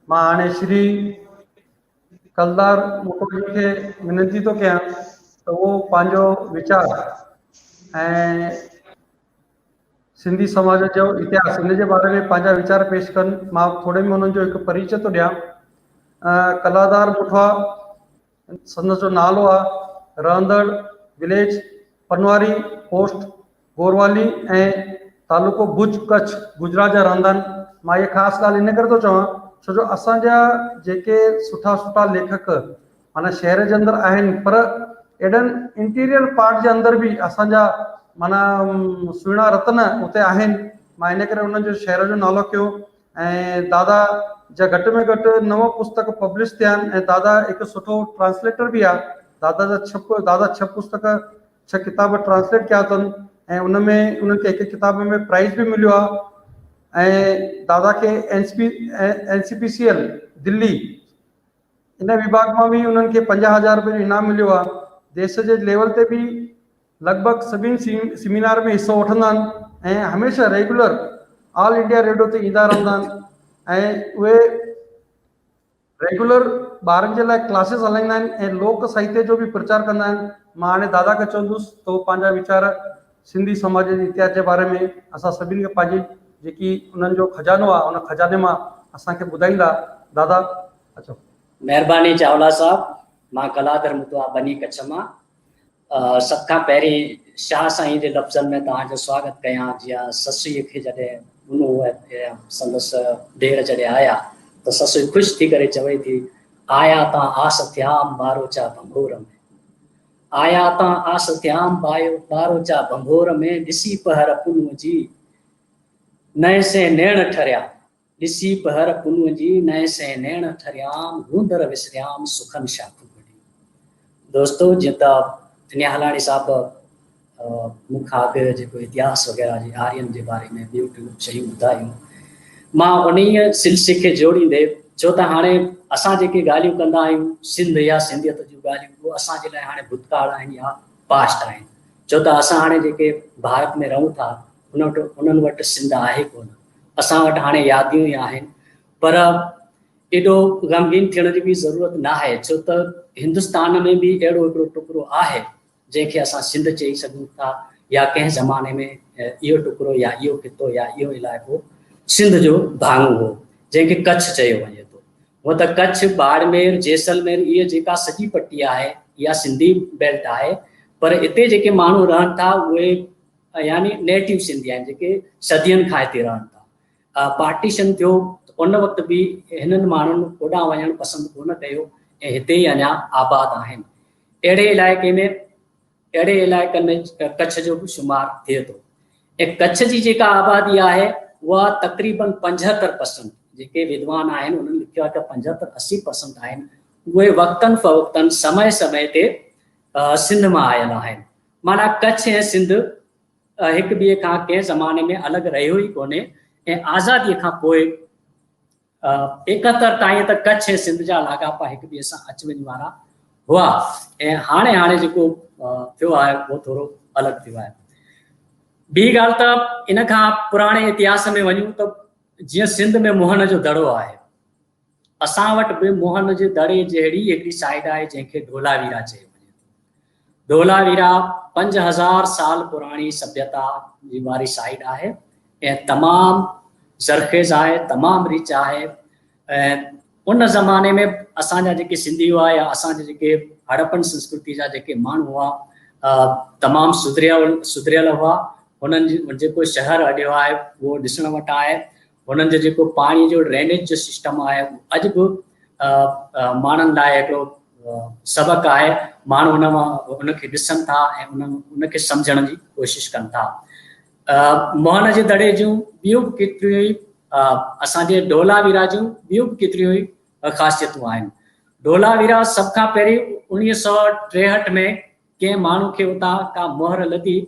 مان هاڻي شري ڪلدار مکرجي کي وينتي ٿو ڪيان ته اهو پنهنجو ويچار ۽ سنڌي سماج جو اتهاس ان جي باري ۾ پنهنجا ويچار پيش ڪن. مان ٿوري ۾ انهن جو هڪ پريچي ٿو ڏيان. ڪلادار مٺوا سندس جو نالو آ، رهندڙ وليج پنواري، پوسٽ گوروالي ۽ تعلقو ڀڄ، ڪڇ، گجرات جا رهندا آهن. مان اها خاص ڳالهه ان ڪري ٿو چوان ڇو جو اسان جا جيڪي سٺا سٺا ليکڪ معنيٰ شهر جي اندر آهن پر اهڙن انٽيريئر پارٽ جي اندر به اسان جا معنيٰ سهڻا رتن اتي آهن. مان ان ڪري انهن جو شهر جو نالو کنيو ۽ دادا جا گهٽ ۾ گهٽ نو پستڪ پبلش ٿيا آهن ۽ دادا هڪ سٺو ٽرانسليٽر به آهي. دادا جا ڇهه دادا ڇهه پستڪ ڇهه ڪتاب ٽرانسليٽ ڪيا اٿن ۽ ان ۾ انهن کي هڪ ڪتاب ۾ پرائز به مليو آهي ۽ دادا کي N C P N C P C L Delhi ان وڀاڳ مان به انهن کي 50,000 روپيه جو انعام مليو آهي. ديس جي ليول تي به لڳ ڀڳ سڀني سيمينار ۾ حصو وٺندا آهن ۽ هميشه ريگيولر آل انڊيا ريڊيو تي ايندا رهندا آهن ۽ اهي ريگيولر ٻارن جي لاء ڪلاسز هلائيندا آهن ۽ لوڪ ساهتيه جو به پرچار ڪندا آهن. مان هاڻي دادا کي چوندس ته هو پنهنجا ويچار سنڌي سماج جي اتهاس جي باري ۾ اسان سڀني کي پنهنجي جيڪي انهن جو خزانو آهي ان خزاني مان اسان کي ٻڌائيندا. دادا اچو. مهرباني چاولا صاحب، مان ڪلادر متوا بني ڪڇ مان. سڀ کان پهرين شاهه سائين جي لفظن ۾ توهان جو سواگت ڪيان، جيئن سسئيء کي جڏهن ڏنو ۽ سندس ڏير جڏهن آيا ته سسئي خوش ٿي ڪري چوي ٿي، آيا تان آس ٿيام ٻاروچا ڀنڀور ۾، آيا تان آس ٿيام ٻاروچا ڀنڀور ۾، ڏسي پهر پنهون جي نئين سين نيڻ ٺريا. ڏسي پهر پنهون جي، نئين سين نيڻ ٺريام، گوندر وسريام، سخن شاخون ڪڍيون. دوستو جيئن ته نهالاڻي صاحب مون کان اڳ جيڪو اتهاس وغيره جي آرين جي باري ۾ ٻيون ٽيون شيون ٻڌايون، مان انهيء سلسلي کي جوڙيندي، ڇو ته هاڻي اسان جيڪي ڳالهيون ڪندا آهيون سنڌ يا سنڌيت جون ڳالهيون، اهو اسان جي لاء هاڻي ڀوتڪال آهن يا پاسٽ آهن، ڇو ته اسان هاڻي جيڪي ڀارت ۾ رهون ٿا انهن وٽ سنڌ آهي ڪونه. اسان وٽ هاڻي ياديون ئي آهن پر ايڏو غمگين ٿيڻ جي به ضرورت نه آهي ڇو ته هندستان ۾ به اهڙو هڪڙو ٽڪرو آهي جنهن کي اسان سنڌ چئي سگهون ٿا يا ڪنهن زماني ۾ اهو ٽڪرو يا اهو خطو يا اهو علائقو سنڌ جو ڀاڱو هو جنهن کي ڪڇ چيو وڃي ٿو. هونء ته ڪڇ، باڙمير، جيسلمير اهي جيڪا سڄي پٽي آهي اها سنڌي بيلٽ آهي پر اتي جيڪي ماڻهو رهن ٿا اهي يعني نيٽو سنڌي آهن جيڪي صدين کان هتي رهن ٿا. پارٽيشن ٿيو ته ان وقت به هنن ماڻهن اوڏانهن وڃڻ پسند ڪونه ڪيو ۽ هتي ئي اڃا آباد آهن. اهڙي علائقي ۾ اهڙي علائقن ۾ ڪڇ جو به شمار ٿئي ٿو ۽ ڪڇ جي جيڪا آبادي آهي اها تقريبن 75 پرسنٽ جيڪي ودوان آهن انهن لکيو آهي ته 75 80 پرسنٽ آهن اهي وقتن فوقتن سمي سمي تي سنڌ مان آيل آهن. معنيٰ ڪڇ ۽ سنڌ هڪ ٻئي کان ڪنهن زماني ۾ الڳ رهيو ئي ڪونهي ۽ آزاديء کان پوء 71 تائين ته ڪڇ ۽ سنڌ جا لاڳاپا هڪ ٻئي سان اچ وڃ وارا هئا ۽ هاڻي هاڻي جيڪو ٿيو آهي اهو ٿورو الڳ ٿيو آهي. ٻي ڳالهه ته ان کان پراڻي اتهاس ۾ وڃون ته جيئن سنڌ ۾ موهن جو دڙو آهي، اسان وٽ به موهن جي دڙي جهڙي هڪڙي سائيٽ آهي جنهن کي ڍولاويرا چيو وڃي ٿو. ڍولاويرا 5000 سال پراڻي سڀيتا جي واري سائيٽ آهي ۽ تمام زرخيز آهي، تمام رچ آهي ۽ ان زماني ۾ اسان جا جيڪي سنڌي هئا يا اسان جا جيڪي هڙپن سنسڪرتي جا جيڪي ماڻهو هئا تمام سڌريل هئا. هنن جيڪو شهر اڏيو آهي اهو ڏسڻ وٽان آهي. هنن جو جيڪو پاڻي جو ڊرينيج جو سسٽم آهي اهو اڄ به ماڻهن لاء هڪڙو سبق آهي. ماڻهو ان مان ان کي ڏسن ٿا ۽ ان کي سمجهڻ جي ڪوشش ڪن ٿا. موهن جي دڙي جون ٻيون به ڪيتريون ئي اسان جي ڍولاويرا جون ٻيون به ڪيتريون ئي خاصيتون آهن. ڍولاويرا سڀ کان پهرين 1963 ۾ ڪنهن ماڻهو کي اتان ڪا مهر لڌي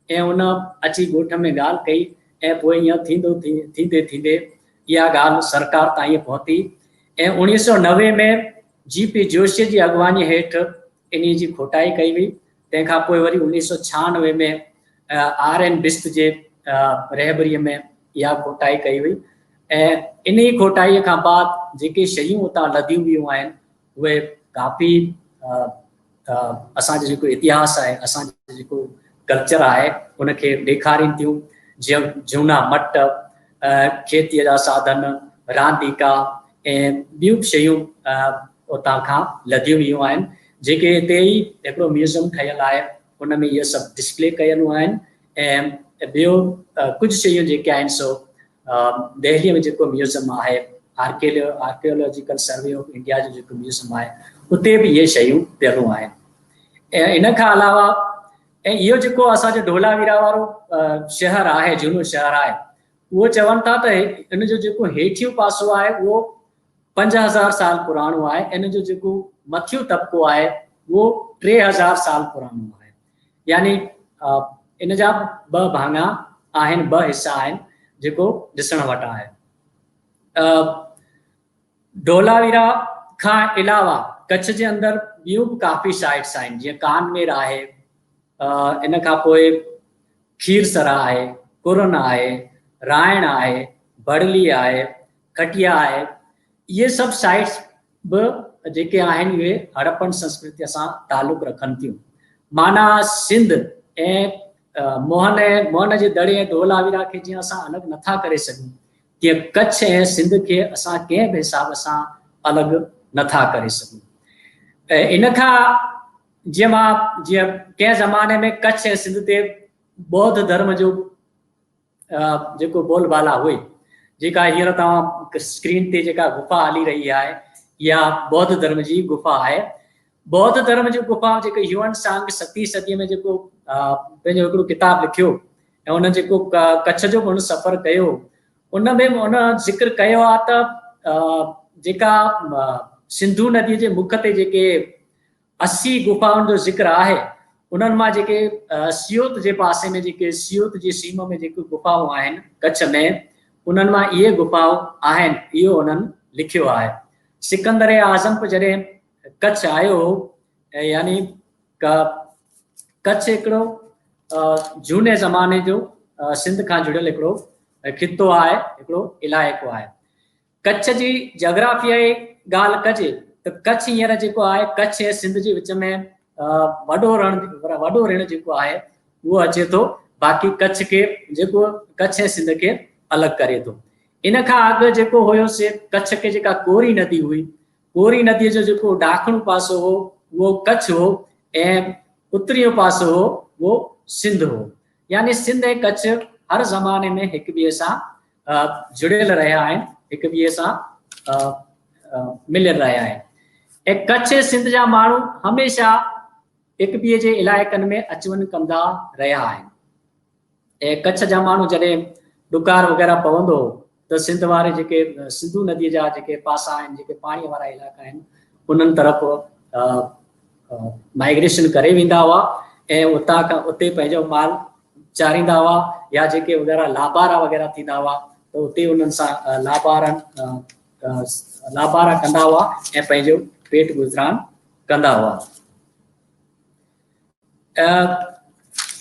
۽ ان اچي ڳوٺ ۾ ڳالهه ڪئي ۽ پوء ائين ٿيندو ٿيندي ٿيندي اها ڳالهه سرڪار تائين پهتي ۽ 1990 ۾ جي پي جوشي جي اڳواڻي هيٺ انهي جي کوٽائي ڪئي وئي. تنهن کان پوء وري 1996 ۾ آر اين بست جي رهبري ۾ اها کوٽائي ڪئي وئي. ۽ انهي کوٽائي کان بعد جيڪي شيون اتان لڌيون ويون آهن اهي ڪافي اسان جو جيڪو اتهاس آهي، اسان جو جيڪو ڪلچر آهي ان کي ڏيکارين ٿيون، جيئن جهونا مٽ، کيتيء جا ساڌن، رانديڪا ۽ ٻيون به شيون اتان کان لڌيون ويون آهن، جيڪي هتي ئي هڪڙو ميوزم ٺهيل آهي ان ۾ اهي سڀ ڊسپلي ڪيل آهن ۽ ٻيو ڪجهه شيون جيڪي آهن سو دهليء ۾ جيڪو ميوزم آهي، آرڪيالاجيڪل سروي آف انڊيا جو جيڪو ميوزم آهي اتي به اهي شيون پيلون آهن. ۽ ان کان علاوه ۽ اهو جيڪو اسان جو ڍولاويرا وارو شهر آهي، جهونو شهر آهي، اهو چون ٿا ته ان جو جيڪو هيٺيون پاسو آهي اهو 5000 سال پراڻو آهي، ان جو جيڪو مٿيون طبقو آهي اهو 3000 سال پراڻو آهي. يعني ان جا ٻه ڀاڱا آهن، ٻه حصا آهن جيڪو ڏسڻ وٽان آهي. ڍولاويرا کان علاوه ڪڇ جي اندر ٻيون به ڪافي سائيٽس آهن، جيئن ڪانمير آهي، ان کان پوء کيرسر آهي، ڪرن آهي، رائڻ آهي، بڙلي آهي، کٽيا آهي، اهي سڀ سائيٽس به جيڪي آهن اهي هڙپن سنسڪرتيء سان تعلق رکن ٿيون. معنيٰ سنڌ ۽ موهن ۽ موهن جي دڙي ۽ ڍولاويرا کي جيئن اسان الڳ نٿا ڪري سگهون، تيئن ڪڇ ۽ سنڌ کي اسان ڪنهن به حساب سان الڳ نٿا ڪري سگهون. ان کان جيئن مان جيئن ڪنهن زماني ۾ ڪڇ ۽ سنڌ تي ٻوڌ ڌرم جو جيڪو بول بالا هئي، جيڪا هينئر توهان اسڪرين تي جيڪا غفا هلي رهي آهي، اها ٻوڌ ڌرم جي غفا آهي. ٻوڌ ڌرم جي غفا جيڪو هيوئن سانگ ستين صدي ۾ جيڪو پنهنجو هڪڙو ڪتاب لکيو ۽ ان جيڪو ڪڇ جو به هن سفر ڪيو، ان ۾ به هن ذڪر ڪيو آهي ته جيڪا سنڌو ندي جي مک تي جيڪي 80 غفائن جو ذڪر آهي، انهن مان جيڪي سيوت جي پاسي ۾ جيڪي سيوت جي سيم ۾ جيڪي غفائون آهن ڪڇ ۾، انهن مان اهي غفائون آهن، اهو انهن لکيو آهي. سڪندر اعظم به جڏهن ڪڇ آيو هو، يعني ڪڇ هڪڙو جهوني زماني جو سنڌ کان جڙيل هڪڙو خطو آهي، هڪڙو علائقو آهي. ڪڇ جي جاگرافيائي ڳالهه ڪجي ته ڪڇ هينئر جيڪو آهي ڪڇ ۽ سنڌ جي وچ ۾ وڏو رڻ وڏو رڻ جيڪو آهي اهو اچي ٿو، باقي ڪڇ کي جيڪو ڪڇ ۽ سنڌ کي الڳ ڪري ٿو. ان کان اڳ جيڪو هيو سي ڪڇ کي جيڪا ڪوري ندي هئي، ڪوري ندي جو جيڪو ڏاکڻو پاسو هو اهو ڪڇ هو ۽ اتريون پاسو هو اهو سنڌ هو. يعني سنڌ ۽ ڪڇ هر زماني ۾ هڪ ٻئي سان جڙيل رهيا آهن، هڪ ٻئي سان مليل رهيا آهن ۽ ڪڇ ۽ سنڌ جا ماڻهو هميشه هڪ ٻئي جي علائقن ۾ اچ وڃ ڪندا رهيا آهن ۽ ڪڇ جا ماڻهو جڏهن ڏڪار وغيره پوندو هو ته سنڌ واري جيڪي سنڌو ندي جا جيڪي پاسا آهن، جيڪي پاڻي وارا علائقا آهن، انهن طرف مائگريشن ڪري ويندا هئا ۽ اتان کان اتي پنهنجو مال چاريندا هئا يا جيڪي وغيره لابارا وغيره ٿيندا هئا ته اتي انهن سان لابارن لابارا ڪندا هئا ۽ پنهنجو پيٽ گذران ڪندا هئا.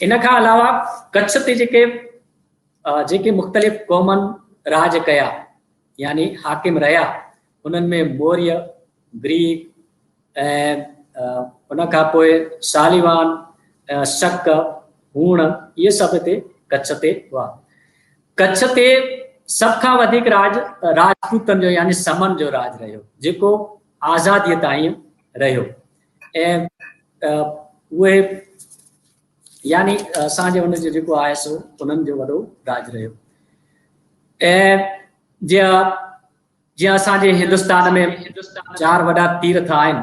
ان کان علاوه ڪڇ تي جيڪي جيڪي مختلف قومن راڄ ڪيا يعني حاڪم رهيا، انهن ۾ موريه، گريڪ ۽ ان کان پوء ساليوان، شڪ، هوڻ، اهي سڀ هتي ڪڇ تي هئا. ڪڇ تي سڀ کان وڌيڪ راڄ راجپوتن جو يعني سمن جو راڄ رهيو، جيڪو آزاديء تائين رهيو ۽ اهي يعني اسان جي ان جو جيڪو آهي سو انهن جو وڏو راڄ رهيو. ۽ جيئن جيئن اسان جي هندستان ۾ چار وڏا تيرٿ آهن،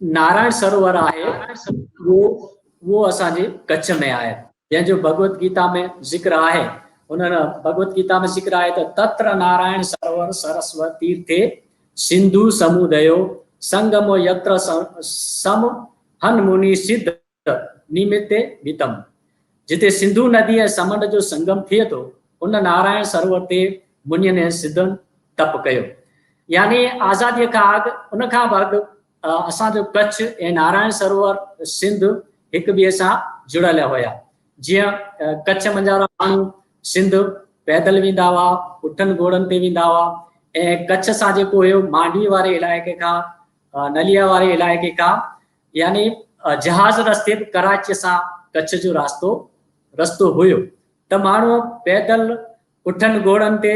نارائڻ سروور آهي اهو اسان جي ڪڇ ۾ آهي، جنهن جو ڀڳوت گيتا ۾ ذڪر آهي. ان ڀڳوت گيتا ۾ ذڪر آهي ته تتر نارائڻ سروور سرسو تيرٿي سنڌو سموديو سنگمو يتر سم هن مني سڌ نيمتي وتم، جتي سنڌو ندي ۽ سمنڊ جو سنگم ٿئي ٿو، ان نارائڻ سروور تي منين ۽ سڌن تپ ڪيو. يعني آزاديء کان اڳ، ان کان به اڳ اسان جو ڪڇ ۽ نارائڻ سروور سنڌ هڪ ٻئي سان جڙيل هيا. جيئن ڪڇ منجهارا ماڻهو سنڌ پيدل ويندا هئا، اٺن گهوڙن تي ويندا هئا ۽ ڪڇ سان جيڪو هيو مانڊوي واري علائقي کان نليا واري علائقي کان يعني جهاز رستي به ڪراچيء سان ڪڇ جو راستو رستو هيو ته ماڻهو پيدل اٺن گهوڙن تي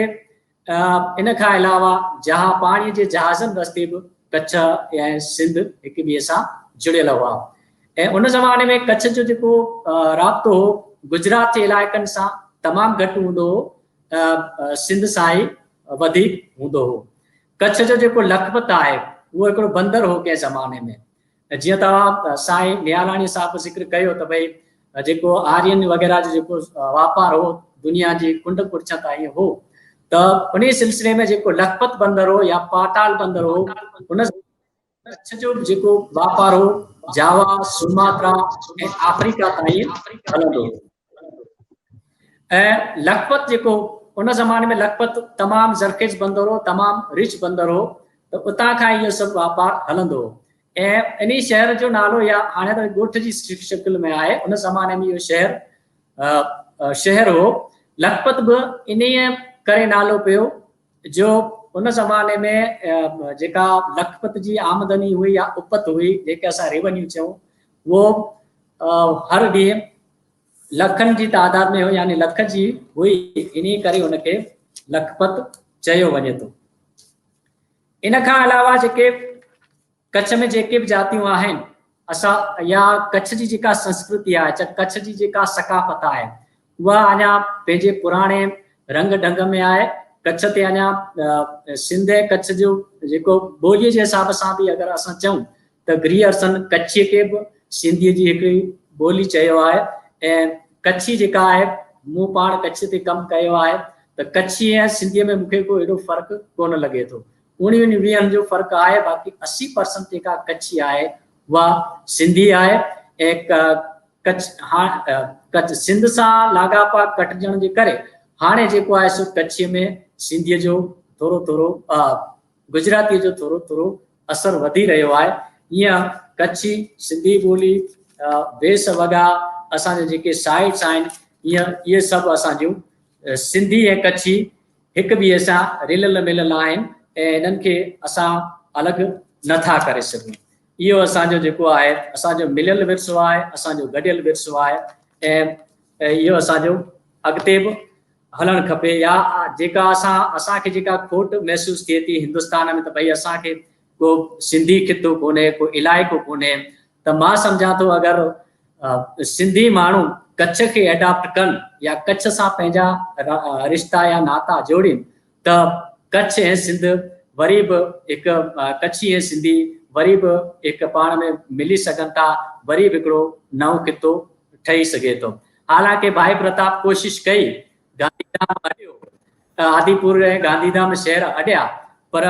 ان کان علاوه جها پاڻي جي جهازن رستي به ڪڇ ۽ سنڌ هڪ ٻئي سان جڙيل هئا ۽ ان زماني ۾ ڪڇ جو جيڪو رابطو هو گجرات جي علائقن سان تمام گهٽ هوندو هو سنڌ سان ئي وڌيڪ هوندو هو. ڪڇ جو جيڪو لکپت آهي اهو هڪڙو بندر هو ڪنهن زماني ۾ جيئن توهان سائين نيالاڻي صاحب ذڪر ڪيو ته ڀئي جيڪو آرين وغيره جو جيڪو واپار هو دنيا جي ڪنڊ ڪڙڇ تائين هو ته انهي سلسلي ۾ جيڪو لکپت بندر هو يا پاٽال بندر هو ان ڪڇ جو جيڪو واپار هو جاوا، سوماترا ۽ آفريڪا تائين هلندو هو. ۽ لکپت جيڪو ان زماني ۾ لکپت تمام زرخيز بندر هو، تمام رچ بندر هو ته اتان کان اهو سڀ واپار هلندو هو ۽ انهي شهر جو نالو يا هاڻي ته ڳوٺ جي شڪل ۾ آهي ان زماني ۾ اهو شهر شهر هو. لکپت به انهيء ڪري نالو پيو جو ان زماني ۾ جيڪا لکپت جي آمدني هئي يا اپت هئي جيڪي اسان ريونيو چئون اهو هر ڏينهن لکن جي تعداد ۾ هو يعني لک جي هئي انهي ڪري ان کي لکپت چيو وڃي ٿو. ان کان علاوه جيڪي ڪڇ ۾ جيڪي به جاتيون آهن اسان يا ڪڇ جي جيڪا سنسڪرتي آهي چا ڪڇ جي جيڪا ثقافت آهي اها اڃا پنهنجي پراڻي رنگ ڍنگ ۾ آهي ڪڇ تي اڃا سنڌ ۽ ڪڇ جو جيڪو ٻوليء جي حساب سان به اگر اسان چئون ته گريئرسن ڪڇي کي به سنڌيء جي هڪڙي ٻولي چيو آهي ۽ ڪڇي جيڪا آهي مون پاڻ ڪڇ تي ڪم ڪيو آهي ته ڪڇي ۽ سنڌيء ۾ مون کي ڪو ايڏو فرق ڪونه لڳي ٿو اوڻيهن ويهن جو فرق آهي باقي 80% جيڪا ڪڇي آهي اها سنڌي آهي ۽ ڪڇ هاڻ ڪڇ سنڌ سان لاڳاپا ڪٽجڻ جي ڪري هاڻي جيڪو آهي سو ڪڇي ۾ سنڌيء جو ٿورو ٿورو گجراتيء جو ٿورو ٿورو اثر وڌي رهيو آهي ائين ڪڇي سنڌي ٻولي ويس وڳا اسان جا جيڪي سائٽس آهن ائين اهي سڀ اسان جون سنڌي ۽ ڪڇي هڪ ٻئي سان رليل مليل آهن ۽ انهن کي اسان الڳ نه ٿا ڪري سگهون. اهو اسان جو جيڪو آهي اسان جو مليل ورثو آهي، اسان جو گڏيل ورثو آهي ۽ اهو اسان جو اڳتي به هلڻ کپي يا جيڪا اسان اسان کي جيڪا کوٽ محسوس ٿئي ٿي هندستان ۾ ته ڀئي اسان کي ڪو سنڌي خطو ڪونهي ڪو علائقو ڪونهي ته مان سمجهان ٿو اگر سنڌي ماڻهو ڪڇ کي ايڊاپٽ ڪن يا ڪڇ سان پنهنجا رشتا يا ناتا جوڙين ته ڪڇ ۽ سنڌ وري به هڪ ڪڇي ۽ سنڌي وري به هڪ پاڻ ۾ ملي سگهن ٿا وري به هڪڙو نئون خطو ٺهي سگهي ٿو حالانڪه ڀائي پرتاپ ڪوشش ڪئي گانڌيڌام اڏيو، آديپور ۽ گانڌيڌام شهر اڏيا پر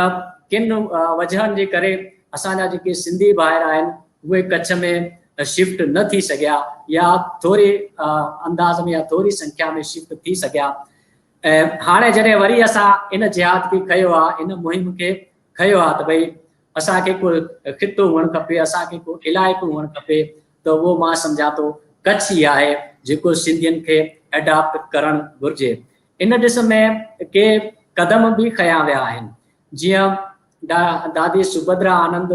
ڪن وجهن جي ڪري اسان جا جيڪي سنڌي ڀائر آهن اهي ڪڇ ۾ شفٽ نه ٿي سگهيا يا ٿوري انداز ۾ يا ٿوري سنکيا ۾ شفٽ ٿي سگهيا ۽ هاڻي جڏهن وري اسان ان جهاد کي کنيو آهي ان مهم کي کنيو آهي ته ڀئي اسان کي ڪو خطو هئڻ کپي اسان کي ڪو علائقو هئڻ کپي ته اهو مان سمجهان ٿو ڪڇ ئي آهي جيڪو سنڌين کي اڊاپٽ ڪرڻ گهرجي. ان ڏس ۾ ڪي قدم به کنيا ويا آهن. جيئن دادي سڀدرا آنند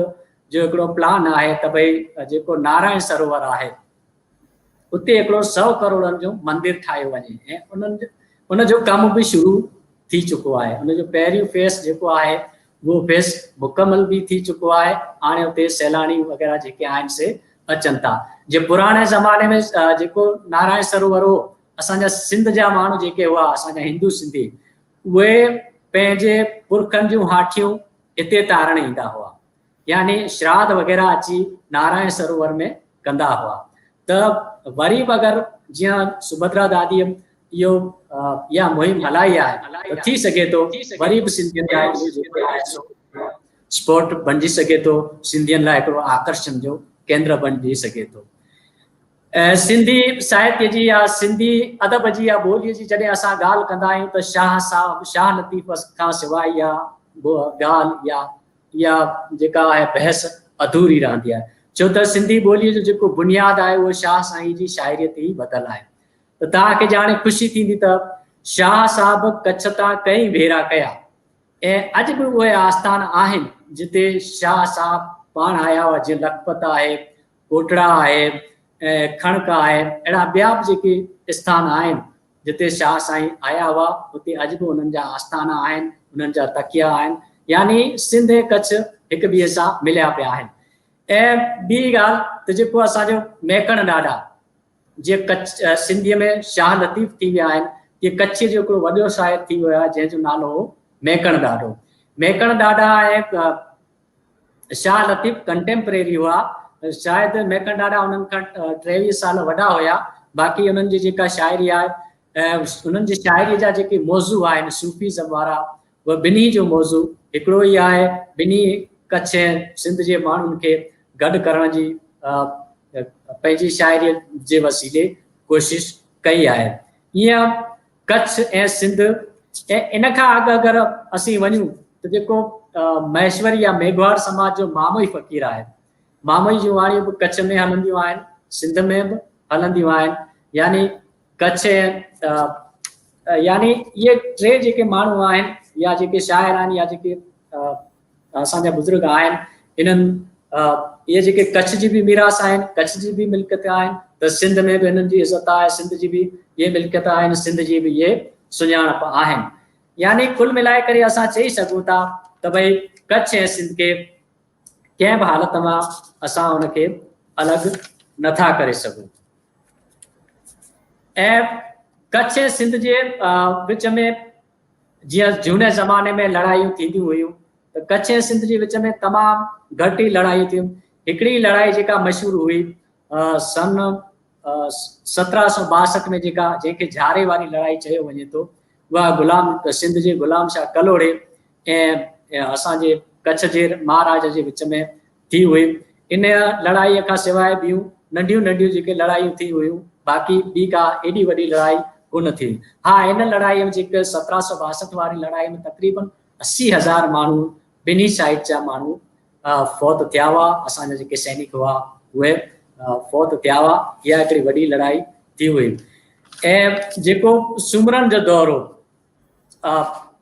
جو هڪڙو پلان آهي ته ڀئي جيڪو نارائڻ سروور آهي اتي هڪڙو سئو ڪروڙن جو مندر ٺاهيو وڃي ۽ انهن ان جو ڪم به شروع ٿي چڪو آهي ان جو پهريون فيس جيڪو آهي اهو فيس مڪمل به ٿي چڪو آهي هاڻي اتي سيلاني وغيره جيڪي آهن سي اچن ٿا جي پراڻي زماني ۾ جيڪو نارائڻ سروور هو اسان جا سنڌ جا ماڻهو جيڪي هئا اسان جا هندو سنڌي اهي پنهنجي پرکن جون هاٺيون هتي تارڻ ايندا هئا يعني شراڌ وغيره اچي نارائڻ سروور ۾ ڪندا هئا ته وري به اگر جيئن سڀدرا داديء اهو اها مهم هلائي آهي ته ٿي سگهي ٿو وري به سنڌين لاء اهو جيڪو آهي سو اسپورٽ بڻجي سگهي ٿو سنڌين لاء هڪڙو آڪرشڻ جو ڪيندر بڻجي سگهي ٿو. سنڌي ساهتيه جي يا سنڌي ادب جي يا ٻوليء جي جڏهن اسان ڳالهه ڪندا آهيون ته شاهه صاحب شاهه لطيف کان سواء اها ڳالهه يا اها جيڪا آهي بحث اڌوري رهندي آهي ڇو ته سنڌي ٻوليء جو جيڪو بنياد آهي اهو شاهه سائين جي شاعريء تي ئي ٻڌل آهي ته توهان کي ڄاڻي خوشي ٿيندي ته شاهه صاحب ڪڇ تان ڪئين ڀيرا ڪيا ۽ اڄ به اهي آستان آهن جتي شاهه صاحب پاڻ آيا هئا جيئن لکپت آهي، ڪوٽڙا آهي ۽ کڻڪ آهي اهڙا ٻيا به جيڪي اسٿان آهن جتي شاهه سائين آيا هئا اتي اڄ به انهن جا آستانا آهن انهن جا تڪيا آهن يعني سنڌ ۽ ڪڇ هڪ ٻئي سان مليا پيا آهن ۽ ٻي ڳالهه ته جيڪو اسان جو ميڪڻ ڏاڏا جيئن ڪڇ سنڌيء ۾ شاهه لطيف ٿي ويا آهن تيئن ڪڇيء جو هڪڙو وڏو شاعر ٿي ويو آهي جنهن جو نالو هو ميڪڻ ڏاڏو ميڪڻ ڏاڏا ۽ شاهه لطيف ڪنٽيمپريري هئا، شايد ميڪڻ ڏاڏا انهن کان 23 سال وڏا هيا، باقي انهن جي جيڪا شاعري آهي انهن جي شاعري جا جيڪي موضوع آهن صوفيزم وارا اهي ٻنهي جو موضوع هڪڙو ئي آهي، ٻنهي ڪڇ ۽ سنڌ جي ماڻهن کي گڏ ڪرڻ جي پنهنجي شاعري جي وسيلي ڪوشش ڪئي آهي. ايئن ڪڇ ۽ سنڌ ۽ ان کان اڳ اگر اسين وڃون ته جيڪو مهيشوري يا ميگهواڙ سماج جو ماموئي فقير آهي، ماموئي جون واڻيون به ڪڇ ۾ هلنديون آهن، سنڌ ۾ به هلنديون آهن، يعني ڪڇ ۽ يعني اهي ٽي جيڪي ماڻهو آهن يا جيڪي شاعر آهن يا جيڪي اسان جا بزرگ آهن انهن اهي جيڪي ڪڇ جي به ميراث آهن ڪڇ جي به ملڪيت آهن ته سنڌ ۾ به انهن جي عزت آهي سنڌ جي به اهي ملڪيت آهن سنڌ جي به اهي سڃاڻپ آهن يعني ڪل ملائي ڪري اسان چئي سگهون ٿا ته ڀئي ڪڇ ۽ سنڌ کي ڪنهن به حالت مان اسان ان کي الڳ نٿا ڪري سگهون ۽ ڪڇ ۽ سنڌ جي وچ ۾ جيئن جهوني زماني ۾ لڙايون ٿينديون هيون ته ڪڇ ۽ سنڌ جي وچ ۾ تمام گهٽ ئي لڙايون ٿيون. هڪڙي لڙائي جيڪا مشهور هئي سن 1762 ۾ جيڪا جنهن کي جھاري واري لڙائي چيو وڃي ٿو اها غلام سنڌ جي غلام شاهه ڪلهوڙي ۽ اسان جي ڪڇ جي مهاراجا جي وچ ۾ ٿي هئي. ان لڙائيء کان سواء ٻيون ننڍيون ننڍيون جيڪي لڙايون ٿي هيون، باقي ٻي ڪا ايڏي وڏي لڙائي ڪونه ٿي. ها ان لڙائيء ۾ جيڪي 1762 واري لڙائيء ۾ تقريباً 80 هزار ماڻهو ٻنهي سائيڊ جا ماڻهو فوت ٿيا هئا، اسان جا جيڪي سئنڪ هئا اهي فوت ٿيا هئا. اها هڪڙي وڏي لڙائي ٿي هئي. ۽ جيڪو سومرن جو دور هو،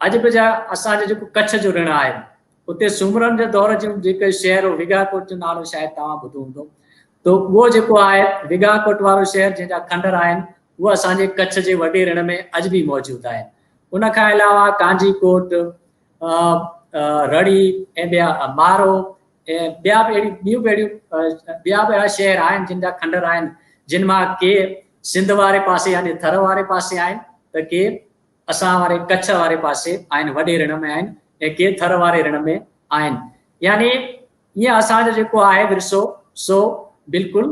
اڄ به جا اسان جو جيڪو ڪڇ جو رڻ آهي اتي سومرن جي دور جو جيڪو شهر هو وڳا ڪوٽ جو نالو شايد توهان ٻڌو هوندو ته اهو جيڪو آهي وڳا ڪوٽ وارو شهر جنهن جا کنڊر آهن اهو اسان جي ڪڇ جي وڏي رڻ ۾ اڄ به موجود آهن ان کان علاوه ڪانجي ڪوٽ رڙي ۽ ٻيا مارو ۽ ٻيا به اهڙيون ٻيون به اهڙيون ٻيا به اهڙا شهر آهن جن جا کنڊر آهن جن مان ڪي سنڌ واري پاسي يعني ٿر واري پاسي آهن ته ڪي اسان واري ڪڇ واري پاسي آهن وڏي رڻ ۾ آهن ۽ ڪي ٿر واري رڻ ۾ آهن يعني ائين اسان جو جيڪو آهي ورثو سو بلڪل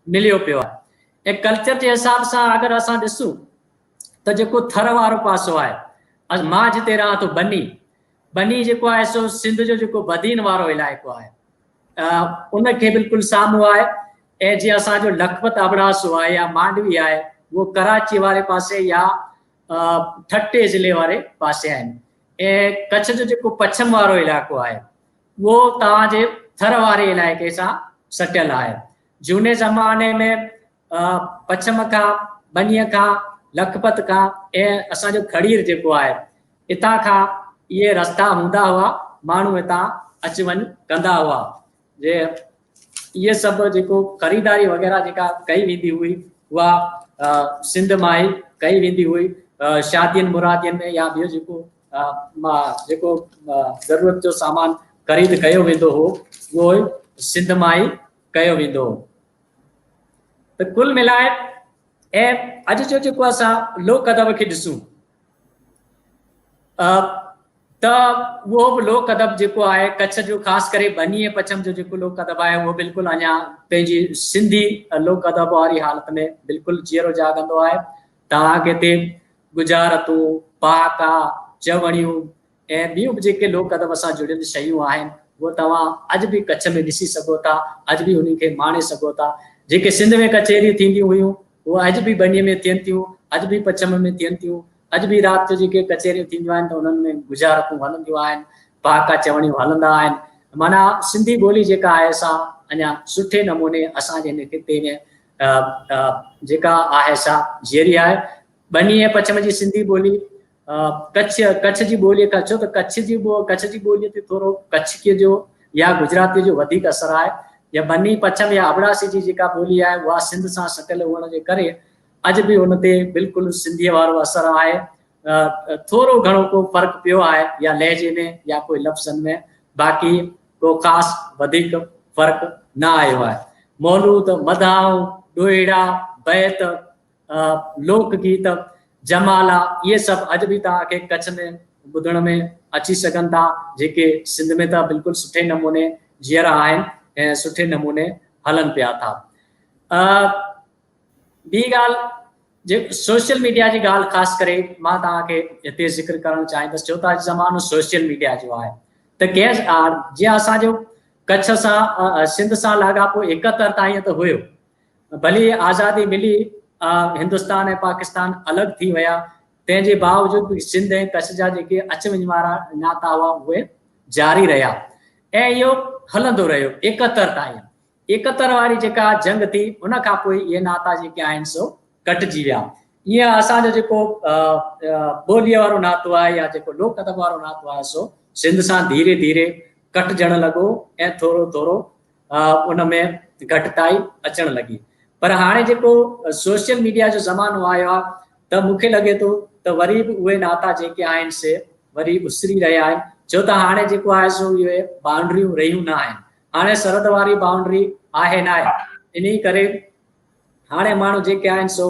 مليو پيو آهي ۽ ڪلچر جي حساب سان اگر اسان ڏسون ته جيڪو ٿر وارو پاسو آهي مان جتي رهان ٿو ٻني ٻني جيڪو آهي سو سنڌ جو جيڪو بدين وارو علائقو آهي ان کي بلڪل سامهون آهي ۽ جي اسان جو لکپت ابڙاسو آهي يا مانڊوي آهي اهو ڪراچي واري پاسي يا ٺٽي ضلعي واري پاسي آهن ۽ ڪڇ جو جيڪو پڇم وارو علائقو آهي اهو توهان جي ٿر واري علائقي سان سٽيل آهي جهوني زماني ۾ پڇم کان ٻنيء کان لکپت کان ۽ اسان جو کڙير جيڪو آهي اتان کان اهي رستا هوندا هئا، ماڻهو هتان اچ وڃ ڪندا هئا. جي اهي سڀ جيڪو خريداري وغيره جيڪا ڪئي ويندي هئي اها سنڌ مان ئي ڪئي ويندي هئي. شادين مرادين ۾ يا ٻيو جيڪو جيڪو ضرورت جو سامان خريد ڪيو ويندو هو اهو سنڌ مان ئي ڪيو ويندو هو. ته ڪل ملائي ۽ اڄ جو جيڪو اسان لوڪ ادب کي ڏسون ته اهو به لوڪ ادب جيڪو آهي ڪڇ جو خاص ڪري ٻني ۽ پڇم جو جيڪو لوڪ ادب آهي اهو بلڪل اڃا پنهنجي سنڌي لوڪ ادب واري حالت ۾ بلڪل جيئرو جاڳندو آهي. توهان کي هتي ڳجهارتون، پهاڪا، چوڻيون ۽ ٻيون به جيڪي لوڪ ادب سان جڙيل شيون آهن اهي توهان اڄ به ڪڇ ۾ ڏسي سگهو ٿا، اڄ به انهن کي ماڻي سگهو ٿا. جيڪي سنڌ ۾ ڪچهريون ٿينديون هيون اهي اڄ به ٻني ۾ ٿين ٿيون، اڄ به پڇم ۾ ٿين ٿيون، اڄ به رات جو جيڪي ڪچهريون ٿينديون آهن ته انهن ۾ ڳجهارتون هلنديون آهن، پهاڪا چوڻيون هلندا آهن. معنيٰ سنڌي ٻولي جيڪا آهي سا اڃا سٺي نموني اسان جي هن خطي ۾ جيڪا آهي سا جيئري آهي. ٻني ۽ پڇم جي سنڌي ٻولي ڪڇ ڪڇ جي ٻوليء کان ڇو ته ڪڇ جي ڪڇ جي ٻوليء تي ٿورو ڪڇڪيء جو يا گجراتيء جو وڌيڪ اثر آهي يا ٻني پڇم يا ابڙاسي جي جيڪا ٻولي آهي اها سنڌ سان سٽيل هئڻ جي ڪري اڄ به ان تي بلڪل سنڌيء وارو اثر آهي ٿورو گهڻو ڪو فرق پيو آهي يا لهجي ۾ يا ڪوئي لفظن ۾ باقي ڪو خاص وڌيڪ فرق نه آيو آهي. مولود، مداحون، ڏوهيڙا، بيت، لوڪ گيت، جمالا اهي سڀ اڄ به توهان کي ڪڇ ۾ ٻڌڻ ۾ اچي سگهن ٿا جيڪي سنڌ ۾ ته بلڪل سٺي نموني جيئرا آهن ۽ سٺي نموني هلن پيا ٿا. ٻي ڳالهه جي سوشل ميڊيا جي ڳالهه خاص ڪري مان توهان کي هتي ذڪر ڪرڻ چاهيندس ڇو ته اڄ زمانو سوشل ميڊيا جو آهي ته ڪنهن جيئن اسان جو ڪڇ سان سنڌ سان لاڳاپو 71 تائين ته هيو ڀلي آزادي ملي هندستان ۽ پاڪستان الڳ ٿي ويا تنهن جي باوجود به سنڌ ۽ ڪڇ جا جيڪي اچ وڃ وارا ناتا هئا اهي جاري رهيا ۽ اهو هلندو رهيو 71 تائين 71 واري جيڪا جنگ ٿي ان کان پوء اهي ناتا جيڪي آهن سو ڪٽجي ويا. ايئن اسان جو جيڪو ٻوليء وارو ناتو آهي يا جيڪو لوڪ ادب وارو ناتو آهي سو سنڌ سان ڌيري ڌيري ڪٽجڻ لڳو ۽ ٿورو ٿورو ان ۾ گهٽتائي اچڻ لڳي. پر هاڻي جيڪو سوشل ميڊيا جو زمانو آيو آهي ته مون کي لڳي ٿو ته وري به اهي ناتا جيڪي آهن سي وري اسري رهيا آهن ڇو ته هاڻي جيڪو آهي سو اهي بائونڊريون رهيون نه آهن. هاڻي سرحد واري بائونڊري آهي ناهي انهي ڪري هاڻي ماڻهو جيڪي آهن سو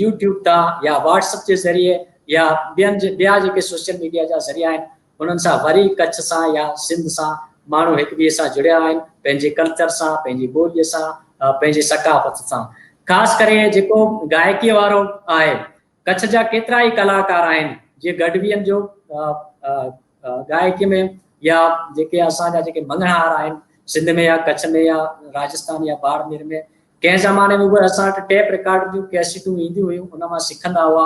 يوٽيوب تان يا واٽس اپ جي ذريعي يا ٻين ٻيا جيڪي سوشل ميڊيا جا ذريعا آهن انهن سان وري ڪڇ سان يا سنڌ سان ماڻهو هڪ ٻئي سان جڙيا آهن پنهنجي ڪلچر سان پنهنجي ٻولي سان پنهنجي ثقافت سان خاص ڪري جيڪو گائڪي وارو آهي ڪڇ جا ڪيترا ئي ڪلاڪار آهن جيئن گڍوين جو گائڪي ۾ يا جيڪي اسان جا جيڪي مڱڻهار آهن سنڌ ۾ يا ڪڇ ۾ يا راجستان يا باڙمير ۾ ڪنهن زماني ۾ اهي اسان وٽ ٽيپ رڪارڊ جون ڪيسيٽون اينديون هيون ان مان سکندا هئا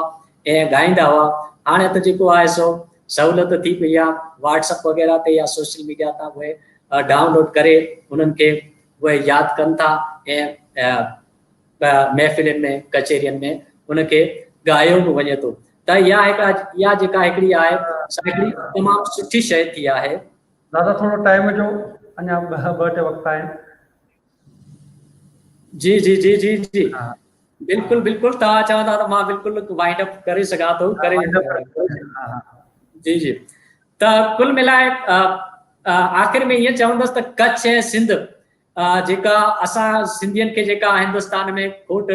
۽ ڳائيندا هئا هاڻي ته جيڪو آهي سو سهولت ٿي پئي آهي واٽس اپ وغيره تي يا سوشل ميڊيا تان اهي ڊائونلوڊ ڪري انهن کي اهي ياد ڪن ٿا ۽ محفلن ۾ ڪچهرين ۾ ان کي ڳايو به وڃي ٿو ته اها هڪ اها جيڪا هڪڙي آهي سا هڪڙي تمام سٺي شيء ٿي آهي. دادا ٿورو ٽائيم جو اڃا ٻه ٽي وقت آهن. جي جي جي جي جي بلڪل بلڪل توهان چوندا ته مان بلڪل وائنڊ اپ ڪري سگهان ٿو ڪري جي جي ته ڪل ملائي آخر ۾ ائين چوندس ته ڪڇ ۽ سنڌ جيڪا اسان سنڌين کي جيڪا هندستان ۾ کوٽ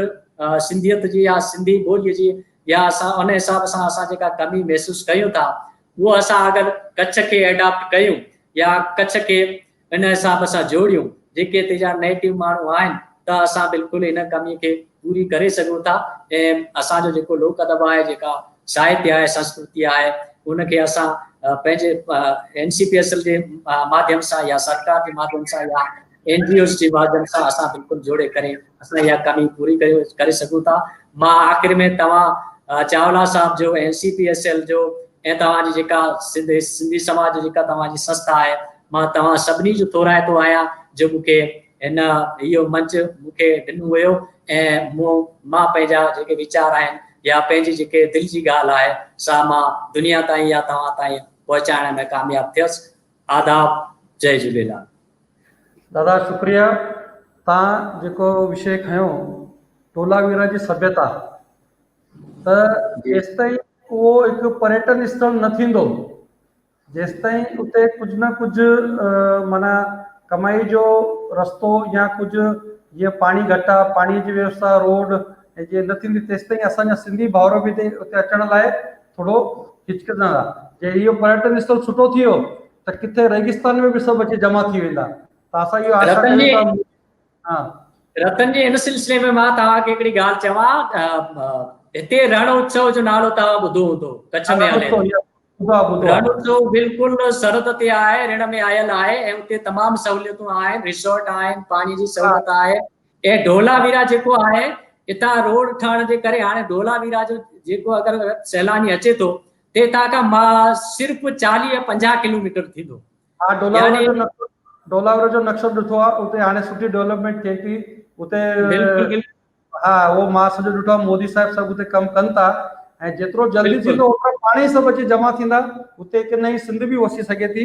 سنڌيت جي يا سنڌي ٻوليء جي يا اسان ان حساب سان اسان جيڪا ڪمي محسوس ڪيون ٿا اهو اسان اگر ڪڇ کي ايڊاپٽ ڪيون يا ڪڇ کي ان حساب سان جوڙيون جيڪي هتي جا نيٽو ماڻهو آهن ته اسان بلڪل ان ڪمي کي پوري ڪري سگهون ٿا ۽ اسان جو جيڪو لوڪ ادب آهي جيڪا ساهتيه آهي سنسڪرتي آهي ان کي اسان پنهنجي اين سي پي ايس ايل جي ماڌيم سان يا سرڪار جي ماڌيم سان يا اين جي اوز جي ماڌيم سان اسان بلڪل جوڙي ڪري اسان اها ڪمي پوري ڪري سگهون ٿا مان آخر ۾ توهان چاولا صاحب جو اين سي پي ايس ايل جو ۽ توهان جي جيڪا سنڌ سنڌي سماج جي جيڪا توهان جي سنسٿا آهي مان توهان سڀني جو ٿورائتو آهيان جو مون کي هن اهو منچ مون کي ڏنو ويو ۽ مون مان پنهنجا جيڪي ويچار آهن يا پنهنجي جيڪي دل جي ڳالهه آهي سا مان دنيا تائين يا توهان تائين پهچائڻ ۾ ڪامياب ٿيس. آداب جئي جهوليلال. دادا شڪريه تان جيڪو وشي کنيو ٽولاويرا جي سڀيتا ته جيستائين اهو هڪ پريٽن اسٿل نه ٿيندو جيستائين اتي ڪجهه نه ڪجهه معنيٰ ڪمائي جو رستو يا ڪجهه جيئن پاڻي گهٽ آ پاڻي جي ويوسٿا روڊ ۽ جي نه ٿيندي تيستائين اسان جا سنڌي ڀائر به هتي اتي اچڻ لاء ٿورو هچڪچندا جي اهو پريٽن اسٿل سٺو ٿي ويو ته ڪٿي ريگستان ۾ به سڀ اچي جمع ٿي ويندا ته اسان اهو آشا رتن ڪريون جي ٿا ها رتن جي ان سلسلي ۾ مان توهان کي هڪڙي ڳالهه چوان هتي رڻ اتسو جو نالو توهان ٻڌو هوندو ڪڇ ۾ هلي ٿو رڻ اتسو بلڪل سرحد تي آهي رڻ ۾ آيل آهي ۽ اتي تمام سهوليتون آهن ريسورٽ آهن پاڻي جي سهولت آهي ۽ ڍولا ويرا جيڪو آهي اتان روڊ ٺهڻ جي ڪري هاڻي ڍولا ويرا جو جيڪو اگر سيلاني اچي ٿو ته هتان کان صرف 40 50 ڪلوميٽر ٿيندو ها ڊولاورو جو نقشو ڊولاورو جو نقشو ڏٺو آ اتي هاڻي سٺي ڊولپمينٽ ٿئي ٿي اتي بلڪل بلڪل. ها اهو مان سڄو ڏٺو آهي مودي صاحب سڀ اتي ڪم ڪن ٿا ۽ جيترو جلدي ٿيندو اوترا پاڻي سڀ اچي جمع ٿيندا، اتي هڪ نئين سنڌ به وسي سگهي ٿي.